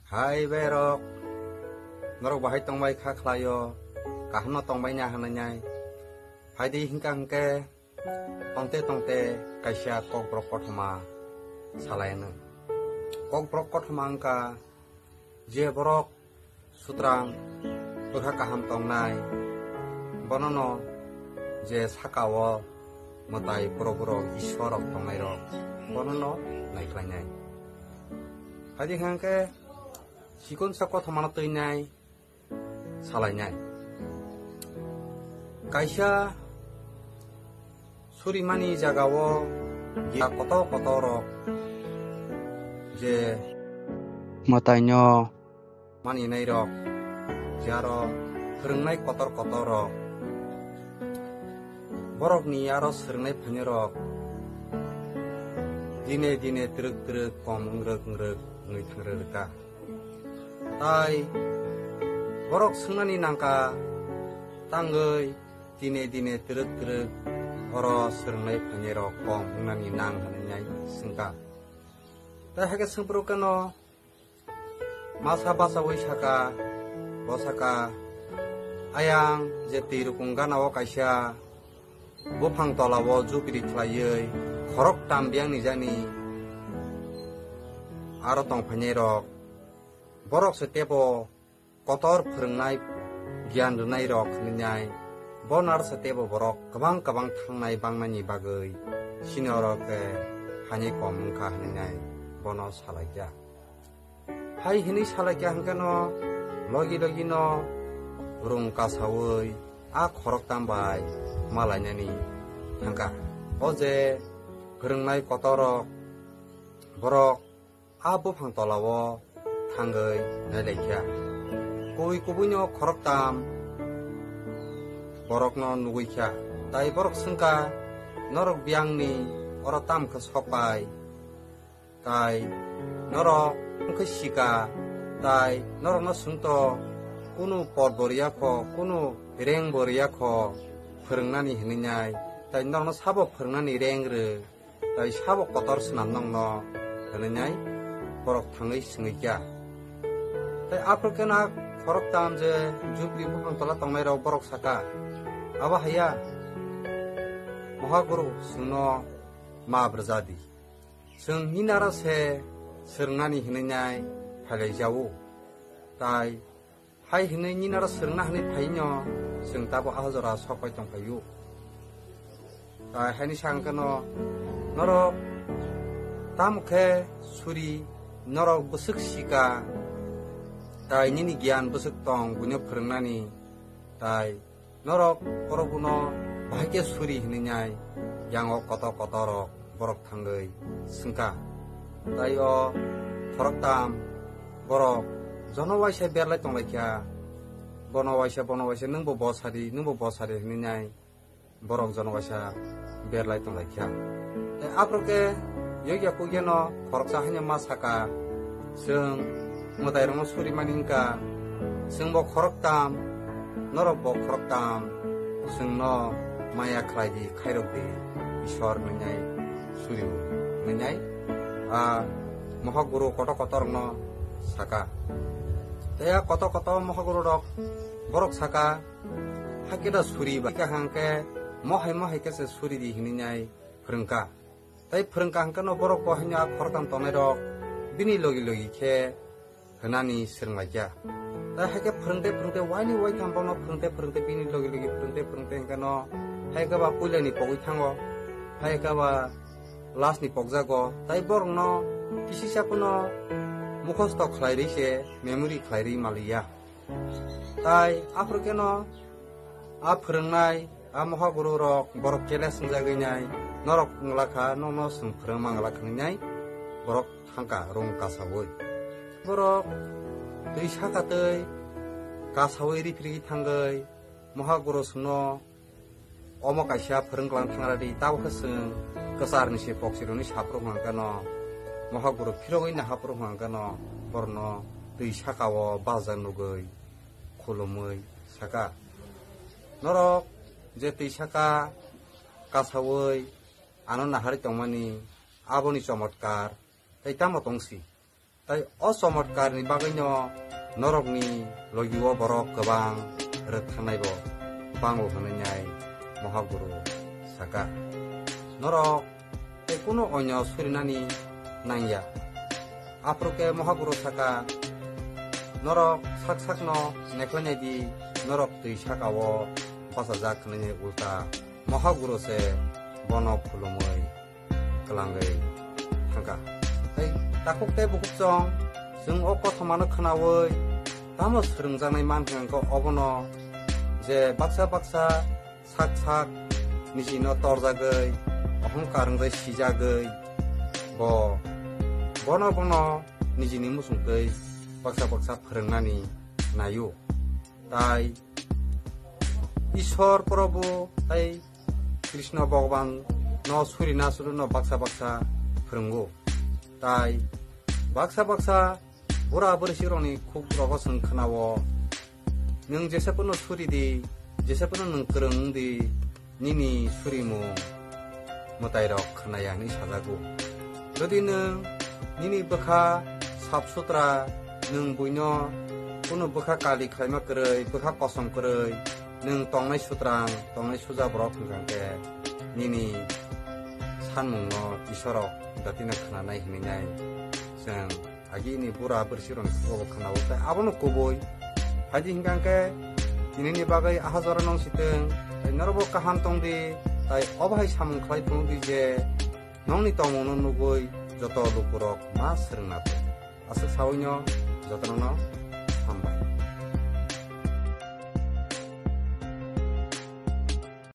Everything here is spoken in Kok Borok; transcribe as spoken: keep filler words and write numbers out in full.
Hai berok, norok bahai tongbai kha khlaio, kaham no tongbai na hwnwi nai. Phaidi hingka hingke tongte tongte kaisa kokborok kothoma salai anw. Kokborok kothoma wngkha je borok sutrang bwkha kaham tongnai, bonono je sakao mwtai borok borok Ishwar rok tongnai rok bonono naikhlainai. Phaidi hingke chikon sa kothomano twinai salainai. Kaisa surimani jagao giya kotor kotor rok je mwtaino maninai rok, jaro phwrwngnai kotor kotor rok, borokni aro swrwngnai phainai rok dine dine twrwk twrwk kom wngrwk wngrwk wngwi thangrwk rwkha. Tai borok swngnani nangkha tangwi dine dine twrwk twrwk oro swrwngnai phainai rok kom wngnani nang hwnwi nai swngkha. Tai hakhe swngphuru keno masa bachaui saka, bo saka, "Ayang je twi rukung gana o kaisa buphang tola o jupiri khlaiwi khoroktam biyang ni jani aro tongphainai rok, borok se tebo kotor phwrwngnai giyan rwnai rok hwnwi nai, bo narsa tebo borok kwbang kwbang thangnai bangmani bagwi chini oro khe hani kom wngkha hwnwi nai bono salaikha." Hai hwnwi salaikha hwnkhe no logi logi no rung kasaui a khoroktam bai malainani thangkha. O je phwrwngnai kotor rok borok a buphang tola o thangwi nailaikha. Kubui kubui no khoroktam borokno nugui kha. Tai borok swngkha, "Norok biyangni oro tamo khe sok pai? Tai norok wngkhe sika, tai norokno swngto kunu pot bo riya kho, kunu reng bo riya kho phwrwngnani hwnwi nai, tai norokno sabo phwrwngnani reng rw?" Tai sabo kotor swnam nokno hwnwi nai borok thangwi swngwi kha. Tai aphuru khe na khoroktam je jupri buphang tola tongnai rok borok saka, "Abo haya, Mohaguru, chwngno ma bwrwja di. Chwng ninaro se swrwngnani hwnwi nai phailai jao. Tai hai hwnwi ninaro swrwngna hwnwi phaino chwng tabo a jora sok pai tong phaio. Tai haini sa hwnkhe no norok tamo khe suri, norok bwswk sika, tai nini giyan bwswk tong buino phwrwngnani, tai norok borok bono bahai khe suri hwnwi nai yango kotor kotor rok borok thangwi swngkha. Tai o khoroktam borok jono waisa berlai tonglaikha, bono waisa, bono waisa, nwngbo bo sadi, nwngbo bo sadi hwnwi nai borok jono waisa berlai tonglaikha. Tai aphuru khe yokya kukyano khoroksa haino ma saka, "Chwng mwtairokno suri mani wngkha, chwngbo khoroktam, norokbo khoroktam, chwngno maya khlai di, khairok di, Ishwar," hwnwi nai suri hwnwi nai a Mohaguru kotor kotorrokno saka. Tai a kotor kotor Mohaguru rok borok saka, "Hakhe da suri ba, kaham khe mohai mohai khe se suri di," hwnwi nai phwrwngkha. Tai phwrwngkha hwnkhe no borok bo haino a khoroktam tongnai rok bini logi logi khe hwnani swrwnglaikha. Tai hai khe phwrwngte phwrwngte waini waitham bono phwrwngte phwrwngte bini logi logi phwrwngte phwrwngte hwnkhe no hai khe ba puilani pogwi thango, hai khe ba last ni pokjago, tai borokno kisisa phano mukhosto khlai rwi se memory khlai rwi maliya. Tai aphuru khe no a phwrwngnai, a mohaguru rok borok kele swngjagwi nai, norok wngla kha, nokno chwng phwrwng mangla kha nai, borok thangkha rung kasaui. Borok twi saka twi kasaui riphrigwi thangwi mohaguru chwngno omo kaisa phwrwng klang thangra di, tabukhe chwng kwcharni se pokchirokni saphuru hwnkhe no mohaguru phirogwi nahaphuru hwnkhe no borokno twi sakao bajak nugwi khulumwi saka, "Norok je twi saka kasaui ano naharwi tongmani, aboni chomotkar tei tamo tongsi?" Tai o chomotkarni bagwino norokni logio borok kwbang rwkthangnaibo bango hwnwi nai Mohaguru saka. Norok tei kunu onyo surinani nangya. Aphuru khe Mohaguru saka, "Norok sak sakno nekhlainai di, norok twi saka-o bachajak," hwnwi ulta Mohaguru se bono khulumwi kwlangwi thangkha. Tei takhuk tei bukhuk chwng, chwng o kothomano khwnawi tamo swrwngjaknai man hwnkhe obono je baksa baksa sak sak nijino torjagwi, ohongkar wngjai sijagwi, bo, bono bono nijini muchungtwi baksa baksa phwrwngnani naio. Tai Ishwar Prabhu tai Krishna Bhagavan no surina suruno baksa baksa phwrwngo. Tai baksa baksa bura bwrwi sirokni khuk rogo chwng khwnao, "Nwng jesa phano suri di, jesa phano nwng kwrwng wng di, nini surimung mwtairok khwnaya," hwnwi sajago. Jodi nwng nini bwkha sap sutra, nwng buino kunu bwkha kali khlaima kwrwi, bwkha kosom kwrwi, nwng tongnai sutrang, tongnai suja borok hwnkha khe nini sanmungno Isorok jatino khwnanai hwnwi nai chwng agini bura bwrwsirokni khugo khwnao, tai abono kubui. Haidi hwnkha khe tinini bagwi aha jora nong sitwng, tai norokbo kaham tong di, tai obo hai samung khlai phunuk di je nongni tongmungno nugwi joto lukurok ma swrwngna tong. Aswk saui no jotono no